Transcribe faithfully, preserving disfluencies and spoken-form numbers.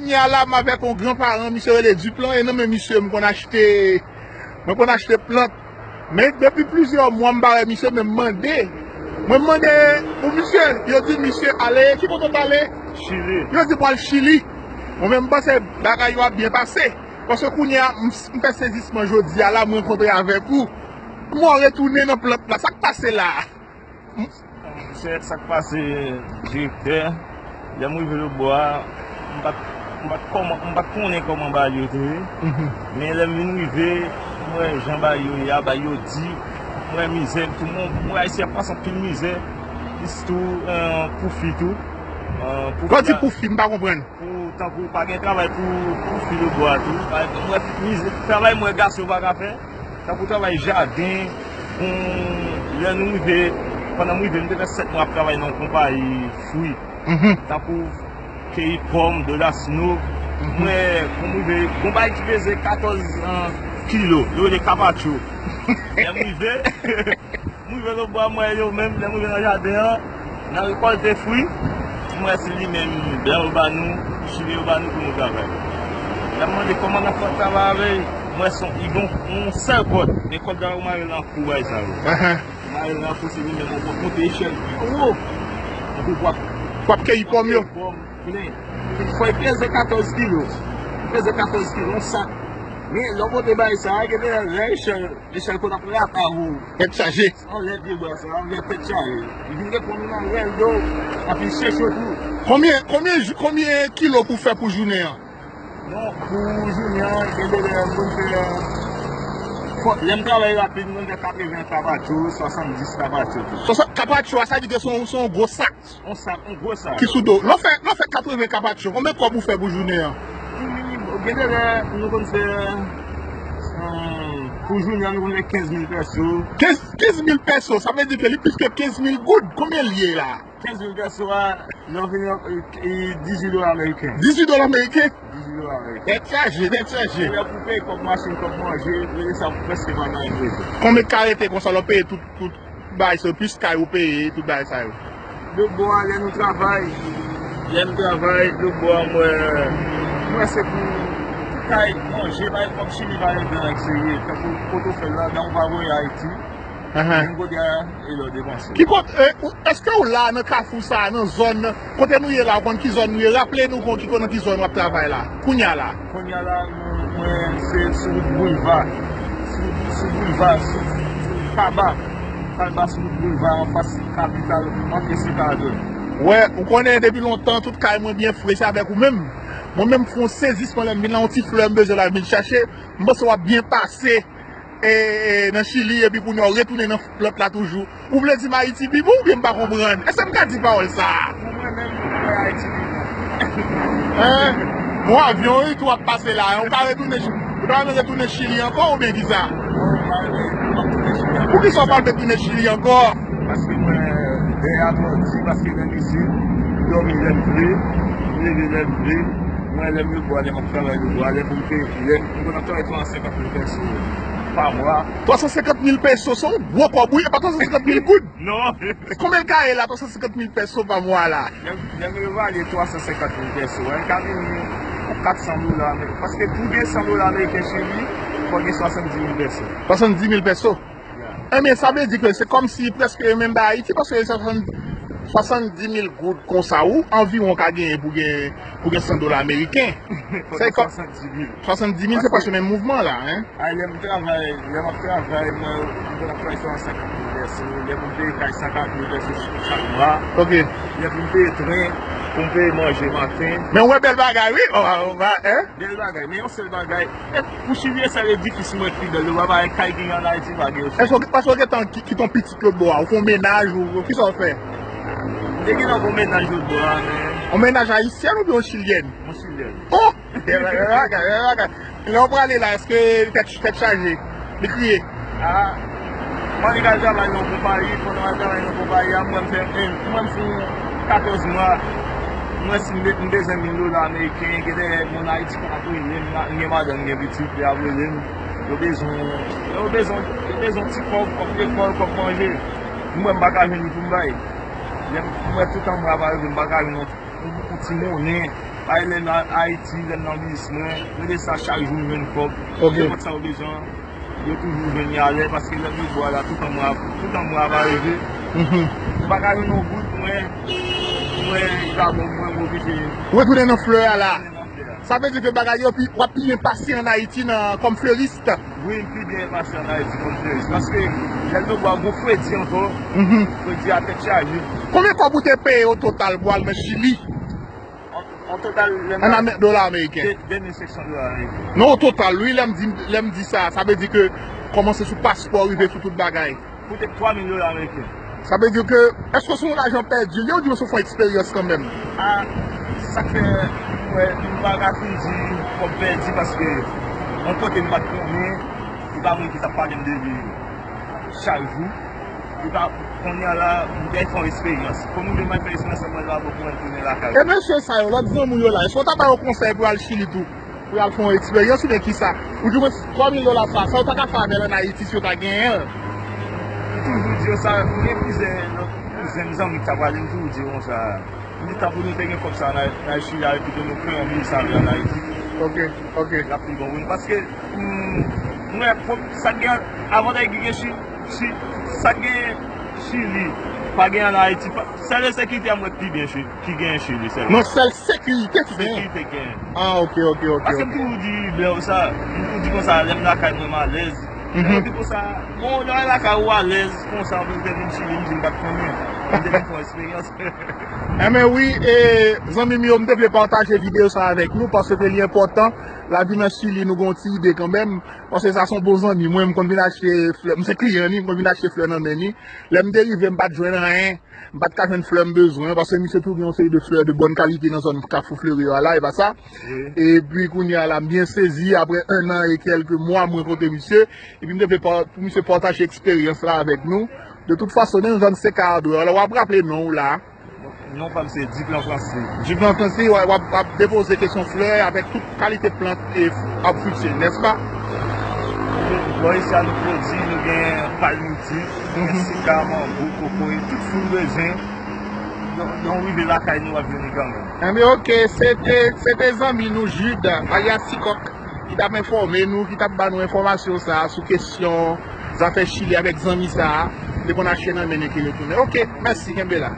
Kounye a la, m avèk yon granparan, misye rele Duplan, e nan men misye, m konn achte, mwen konn achte plant. Men depi plizyè mwa, m pa wè misye, men m mande. Mwen mande pou misye, yo di misye ale, ki kote w t ale? Chili. Yo di pou al Chili. Mwen menm, m panse bagay yo ap byen pase. Paske kounye a, m, m fè sezisman jodi a la, m rankontre avèk ou. M wè w retounen nan plant la. Sa k pase la? Monchè, sa k pase, direktè, lè m rive Lobò a, m pa t, m pa t kòman, m pa t konnen kòman bagay yo te ye. Mhm. Men lè m vin rive, m wè jan bagay yo ye a, bagay yo di, m wè mizè, tout moun, m wè Ayisyen ap pase anpil mizè, sitou, eh, pou fi tou. Eh, pou Lè w di pou fi, m pa konprann. Pou, tankou, pa gen travay pou, pou fi Lobò a tou. Pa egzanp, m wè mizè, travay m wè gason yo pa ka fè. Tankou travay jaden, bon, lè nou rive, pandan m rive, m te fè sèt mwa ap travay nan yon konpayi fwi. Mhm. Tankou keyi pòm, dodasno. Mhm. Mwen, pou m rive, gon bagay ki peze katòz, eh, kilo, yo rele kapacho. Lè m rive, m rive Lobò a, m wè yo menm, lè m rive nan jaden an, nan rekòlte fwi, m wè se li menm, blan yo ba nou, chili yo ba nou pou nou travay. Lè m mande kòman n ap fè travay avè l, m wè se yon, li gen yon sèl kòd, men kòd la yo mare l nan kou bagay sa yo. Ahan. Yo mare l nan kou, se li menm, ou monte echèl pi wo. Epi w ap, w ap keyi pòm yo. Pòm plen. Fò l peze katòz kilo. Peze katòz kilo, yon sak. Men lè w monte bagay sa a, gen de lè echèl, echèl konn ap rate avè w. Tèt chaje. Anlè pye bwa sa, anlè tèt chaje. Li vin reponn ou nan rèl do, anpi chèche tou. Konbyen, konbyen, konbyen kilo pou fè pou jounen an? Non, pou jounen an, gen de lè m konn fè, fò, lè m travay rapid, m konn fè katreven kapacho, swasanndis kapacho tou. Swasann, kapacho a, sa di ke se yon, se yon gwo sak. On sak, on gwo sak. Ki sou do. Lè w fè, lè w fè katreven kapacho, konbyen kòb ou fè pou jounen an? Pou minimòm, gen de lè, nou konn fè, eh, pou jounen an, nou konn fè kenz mil pèso. Kenz, kenz mil pèso, sa vle di ke li plis ke kenz mil goud. Konbyen l ye la? Kenz mil pèso a, lè w vini, eh, dizuit dola ameriken. Dizuit dola ameriken? Dizuit dola ameriken. Tèt chaje, tèt chaje. Lè pou peye kòb machin, kòb manje, rele sa prèske pa gen anyen. Konbyen k ka rete konsa, lè w peye tout, tout bagay sa yo, plis kay ou peye, tout bagay sa yo? Lòtbò a, lè nou travay, lè m travay, lòtbò a, m wè, m wè se pou kay, manje, bay kòb chili, bay blan, etsetera. Tankou kote w fè l la, dan ou pa voye Ayiti. Ahan. Menm kote a, e lè w depanse. Ki kote, e, ou, èske w la nan kafou sa a, nan zòn, kote nou ye la, ou konn ki zòn nou ye? Raple nou kon ki, nan ki zòn w ap travay la, kounye a la. Kounye a la, nou, mwen, se sou wout Boulva. Sou, sou Boulva, sou, sou Kaba. Kaba sou wout Boulva, anfas kapital, antre Sentadon. Wè, ou konnen depi lontan, tout kay mwen byen fre, se avèk ou menm. Mwen menm, fè yon sezisman lè m vin la, yon ti flè m bezwen la, m vin chache. M panse w ap byen pase. E, e, nan Chili, epi kounye a w retounen nan plant la toujou. Ou vle di m Ayiti pi bon oubyen m pa konprann? Èske m ka di pawòl sa a? Pou mwen menm, mwen Ayiti pi bon. Hein? Bon, avyon wi tou ap pase la. Ou ka retounen Chi-, ou ta renmen retounen Chili ankò oubyen kisa? Non, m pa renmen, m pa retounen Chili ankò. Poukisa w pa vle tounen Chili ankò? Paske mwen, dèyè a twò di, paske nan isit, m dòmi lè m vle, m leve lè m vle, mwen lè m yo bwa, lè m ap travay yo bwa, lè pou m te, lè m konn ap travay twa san senkant mil pèso pa mwa. Twa san senkant mil pèso, se yon gwo kòb, wi, e pa twa san senkant mil goud. Non. Konbyen l ka ye la, twa san senkant mil pèso pa mwa la? Lè, lè m evalye twa san senkant mil pèso, a, l ka vini yon kat san dola, men, paske pou gen san dola ameriken Chili, fò gen swasanndis mil pèso. Swasanndis mil pèso? Yeah. Enben, sa vle di ke se kòmsi prèske yo menm bay Ayiti, paske swasann, swasanndis mil goud konsa, ou anviwon ka genyen pou gen, pou gen san dola ameriken. Fò gen swasanndis mil. Swasanndis mil, se prèske menm mouvman la, hein? Ay, lè m travay, lè m ap travay, mwen, m konn ap travay sou senkant mil pèso, lè pou m peye kay senkant mil pèso chak mwa. Ok. Lè pou m peye tren, pou m peye manje maten. Men w wè bèl bagay, wi. Oh, oh, oh, hein? Bèl bagay, men yon sèl bagay, e pou Chili, e sèl edifis mwen ki bèl, yo pa bay kay ki gen an Ayiti, pa gen yo. Èske w, èske w gentan ki-, kite yon pitit lòtbò a, ou fè yon mennaj, ou, ou kisa w fè? M te gentan fè yon mennaj lòtbò a, men. Yon mennaj ayisyèn oubyen yon chilyèn? Yon chilyèn. Oh! Bèl bagay, bèl bagay. Lè w prale la, èske tèt, tèt chaje? Li kriye? Ah, mwen li ka travay nan konpayi, pandan mwen travay nan konpayi a, mwen m fè, mwen m fè katòz mwa, mwen si m be-, m bezwen mil dola ameriken, gen de moun Ayiti k ap rele m, m gen madanm, m gen pitit, y ap rele m, yo bezwen, yo bezwen, yo bezwen ti kòb, kòb lekòl, kòb manje. Mwen m pa ka jwenn li pou m bay. Lè m, mwen tout an mwa pa rive, m pa ka jwenn yon, yon, yon ti monnen. Ay, lè m nan Ayiti, lè m nan biznis mwen, mwen de sa chak jou m jwenn kòb. Ok. Nenpòt sa w bezwen, yo toujou jwenn li alè, paske lè m bò a la, tout an mwa, tout an mwa va rive. Mhm. M pa ka jwenn yon goud, mwen, mwen, li pa bon, mwen, mwen oblije. Retounen nan flè a la. Retounen nan flè a. Sa vle di ke bagay yo pi, w ap pi byen pase ann Ayiti nan, kòm fleris. Wi, m pi byen pase ann Ayiti kòm fleris. Paske lè m bò a gon fredi ankò, mhm, fredi a tèt chaje. Konbyen kòb ou te peye o total pou al nan Chili? An, an total, lè m... An ame-, dola ameriken. De, de mil senk san dola ameriken. Non, o total, wi, lè m di, lè m di sa, sa vle di ke kòmanse sou paspò, rive sou tout bagay. Koute twa mil dola ameriken. Sa vle di ke, èske se yon lajan pèdi? Yo di w se fè eksperyans kanmenm. A, sa k fè, mwen, m pa ka fin di kòb pèdi paske yon kote m pa t konnen, li pa moun ki t ap pale m de li chak jou. Li pa, kounye a la, m te fè yon eksperyans. Kòm m te mal fè eksperyans, mwen la, bon, pou mwen tounen lakay. E mesye sa yo, lòt zanmi w yo la, èske w ta ba yo konsèy pou y al Chili tou? Pou y al fè yon eksperyans oubyen kisa? Ou di mwen twa mil dola sa, sa yo ta ka fè avè l ann Ayiti si yo ta genyen l? M toujou di yo sa, m gen plizyè lòt kouzen m, zanmi k ta pale, m toujou di yo konsa. M di tanpri nou te gen kòb sa nan, nan Chili a, epi ke nou fè yon mil sa ann Ayiti. Ok, ok. L ap pi bon pou nou. Paske, mm, mwen, sa k gen, avantay ki gen Chili, Chi-, sa k gen Chili, pa gen ann Ayiti. Pa, sèl ensekirite a m wè ki byen Chili, ki gen Chili sèlman. Non, sèl sekirite ki gen. Sekirite gen. Ah, ok, ok, ok, ok. Paske m toujou di, lè w sa, m toujou di konsa, lè m lakay mwen, m alèz. Mhm. Epi konsa, bon, lè w lakay ou alèz, konsa, ou vin Chili, m di m pa t konnen. M te vin fè yon eksperyans. Enben wi, e, zanmi m yo, m te vle pataje videyo sa avèk nou, paske li enpòtan. Lavi nan Chili, nou gen yon ti ide kanmenm. Paske sa se yon bon zanmi mwen, m konn vin achte flè, m se kliyan li, m konn vin achte flè nan men li. Lè m te rive, m pa t jwenn anyen. M pa t ka jwenn flè m bezwen, paske misye tou gen yon seri de flè de bòn kalite nan zòn Kafou Fleri a la, e pa sa? Wi. Epi kounye a la, m byen sezi, apre en an e kèlke mwa, m rankontre misye. Epi m te vle pa-, pou misye pataje eksperyans la avèk nou. De tout fason, nan yon zòn se ka adwè. Alò, w ap raple non w la. Non pa m se Duplan Francis. Duplan Francis, w ap, w ap depoze kesyon flè avèk tout kalite plant e ab fritye, nèspa? Bò isi a nou pwodui, nou gen palmitil, nou gen sika, mango, kokoye, tout sa w bezwen. Lè w rive lakay nou, w ap jwenn li kanmenm. Enben, ok, se te, se te zanmi nou Jude, alyas Ti Kòk, ki t ap enfòme nou, ki t ap ba nou enfòmasyon sa a sou kesyon zafè Chili avèk zanmi sa a. M te konn achte nan men li ki retounen. Ok, mèsi, kenbe la.